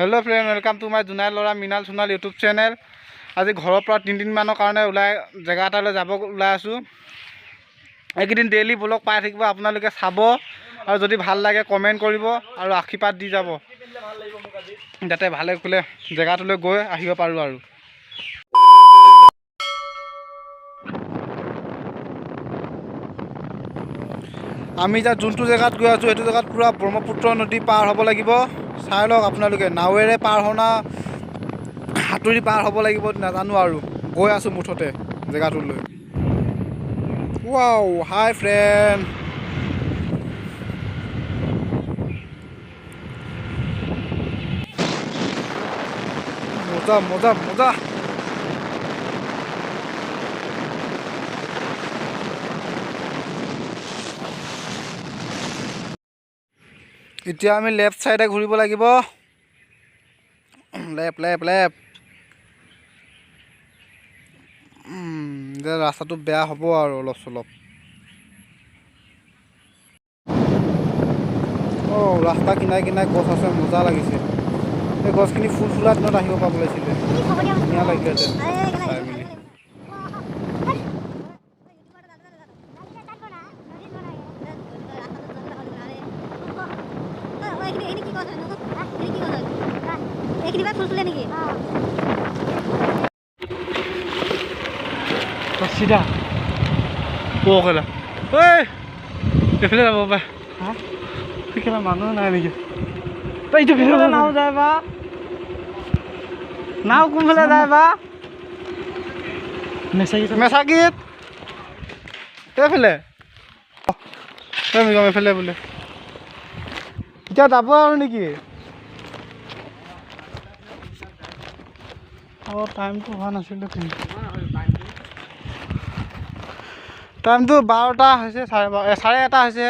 Hello friend, welcome to my Jonai ল'ৰা Mrinal Sonowal YouTube channel. আজি ঘৰৰ পৰা 3 দিনমানৰ কাৰণে ওলাই জেগা এটালৈ যাব ওলাই আছোঁ। এইকেইদিন ডেইলি ব্লগ পাই থাকিব আপোনালোকে, চাব আৰু যদি ভাল লাগে কমেণ্ট কৰিব আৰু আশীৰ্বাদ দি যাব, যাতে ভালে কুশলে জেগাটোলৈ গৈ আহিব পাৰোঁ। আৰু আমি এতিয়া যোনটো জেগাত গৈ আছোঁ, সেইটো জেগাত পূৰা ব্ৰহ্মপুত্ৰ নদী পাৰ হ'ব লাগিব। চাই লওক আপোনালোকে, নাৱেৰে পাৰ হওঁ না সাঁতুৰি পাৰ হ'ব লাগিব নাজানো আৰু, গৈ আছোঁ মুঠতে জেগাটোলৈ। ৱাও, হাই ফ্ৰেণ্ড। মজা মজা মজা। এতিয়া আমি লেফ্ট ছাইডে ঘূৰিব লাগিব। Left, left, left. এতিয়া ৰাস্তাটো বেয়া হ'ব আৰু অলপ চলপ। অঁ, ৰাস্তা কিনাৰে কিনাৰে গছ আছে, মজা লাগিছে। এই গছখিনি ফুল ফুলা দিনত আহিব পাব লাগিছিলে, ধুনীয়া লাগিলেহেঁতেন চাই মেলি। এইখিনি ফুল ফুলে নেকি? চিধা কেলা। ঐ, এইফালে যাব পাই কেলা, মানুহ নাই নেকি? এইটো ভিতৰতে নাও যায় বা? নাও কোনফালে যায় বা? মেচাকিত এইফালে। এইফালে বোলে এতিয়া যাব আৰু নেকি? অঁ, টাইমটো হোৱা নাছিলে। টাইমটো 12টা হৈছে, 12:30 হৈছে।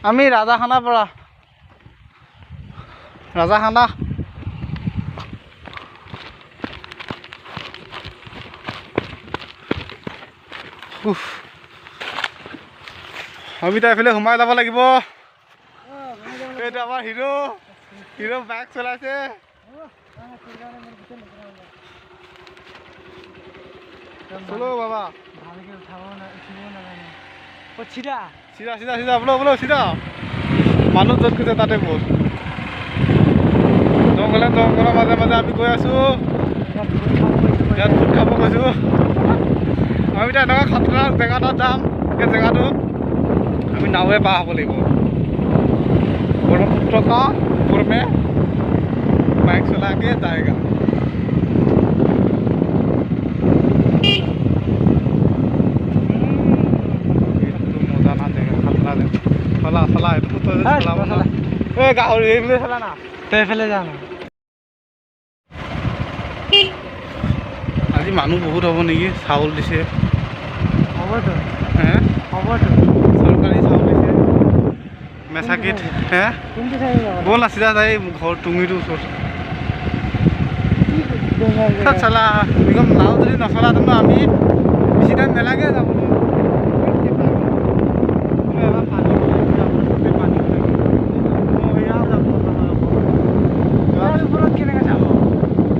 আমি ৰাজাখানাৰ পৰা, ৰাজাখানা। উফ। আমি এতিয়া এইফালে সোমাই যাব লাগিব। এইটো আমাৰ হিৰ', হিৰ' বাইক চলাইছে। চলো বাবা। ভালকে উঠাব না, উঠিব নাজানে। অ, চিধা। চিধা, চিধা, চিধা। বোলো বোলো, চিধা। মানুহ য'ত গৈছে তাতে বল। জংঘলে জংঘলৰ মাজে মাজে আমি গৈ আছো। ইয়াত ভূত খাব গৈছো আমি। এতিয়া এনেকুৱা খতৰনাক জেগা এটাত যাম। সেই জেগাটোত আমি নাৱেৰে পাৰ হ'ব লাগিব। ब्रह्मपुत्र का ऊपर में बाइक चला के जाएगा। এইটো মজা না জেগা, খাতৰা জেগা। চলা চলা, এইটো তই চলাব না। এই গাহৰি, এইফালে চলা না। তই এইফালে যা না। আজি মানুহ বহুত হ'ব নেকি? চাউল দিছে। হ'বতো। হে? হ'বতো। চৰকাৰী চাউল দিছে মেচাকিত হে। কোনটো চাইডে যাব? ব'ল না, চিধা যাই ঘৰ টুঙিটোৰ ওচৰত। কি ডেঞ্জাৰ জেগা। চলা একদম। নাও যদি নচলা তেন্তে আমি বেছি টাইম নালাগে যাবলৈ। এবাৰ পানী হৈ থাকে, গোটেই পানী হৈ থাকে। এয়াও যাব। ইয়াৰ ওপৰত কেনেকে যাব?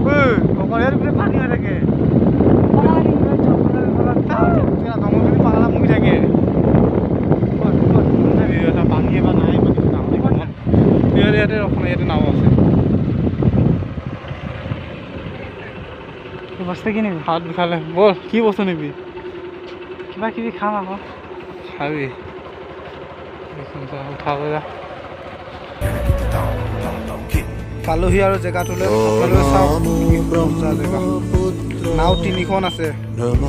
ঐ, অকল ইয়াত গোটেই পানী হৈ থাকে। পানী, জংঘলৰ ওপৰত। জংঘলখিনি পাগলা মৰি থাকে। পানী এবাৰ নাই, পানী। ইয়াতে ইয়াতে ৰখ না, ইয়াতে নাও আছে। বস্তু কিনিবি? হাত বিষালে। ব'ল, কি বস্তু নিবি? কিবা কিবি খাম আকৌ। খাবি। এইখন যা, উঠাব যা। পালোহি আৰু জেগাটোলৈ। আপোনালোকে চাওক কি মজা জেগা। নাও তিনিখন আছে।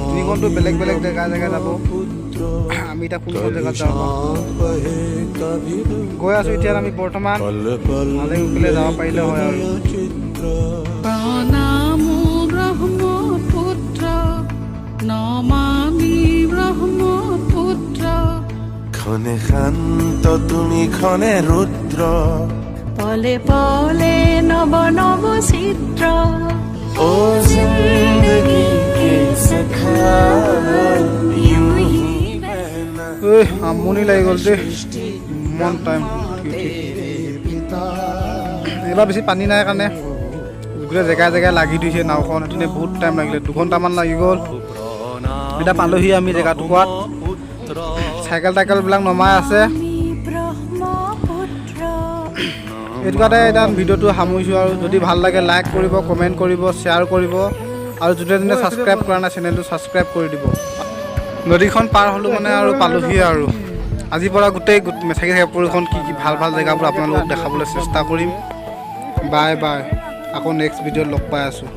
তিনিখনটো বেলেগ বেলেগ জেগা জেগা যাব। আমি এতিয়া কোনখন জেগাত যাওঁ বা? গৈ আছোঁ এতিয়া আমি বৰ্তমান। ভালে কুশলে যাব পাৰিলে হয় আৰু। প্ৰণামো ব্ৰহ্মপুত্ৰ, নমামি ব্ৰহ্মপুত্ৰ। ক্ষণে শান্ত তুমি, ক্ষণে ৰুদ্ৰ। পলে পলে নৱ নৱ চিত্ৰ। ओ जिंदगी के सखा, यूं ही रहना। ঐ, আমনি লাগি গ'ল দেই। ইমান টাইম উঠি উঠি। এইবাৰ বেছি পানী নাই কাৰণে গোটেই জেগাই জেগাই লাগি ধৰিছে নাওখন। সেইটোনে বহুত টাইম লাগিলে, 2 ঘণ্টামান লাগি গ'ল। এতিয়া পালোহি আমি জেগাটুকুৰাত। চাইকেল টাইকেলবিলাক নমাই আছে। ব্ৰহ্মপুত্ৰ। এইটোকাতে এতিয়া ভিডিঅ'টো সামৰিছোঁ আৰু যদি ভাল লাগে লাইক কৰিব, কমেণ্ট কৰিব, শ্বেয়াৰ কৰিব আৰু যোনে যোনে ছাবস্ক্ৰাইব কৰা নাই, চেনেলটো ছাবস্ক্ৰাইব কৰি দিব। নদীখন পাৰ হ'লোঁ মানে আৰু পালোহি। আৰু আজিৰ পৰা গোটেই মেথাকি চাপৰিখন কি কি ভাল ভাল জেগাবোৰ আপোনালোকক দেখাবলৈ চেষ্টা কৰিম। বাই বাই, আকৌ নেক্সট ভিডিঅ'ত লগ পাই আছোঁ।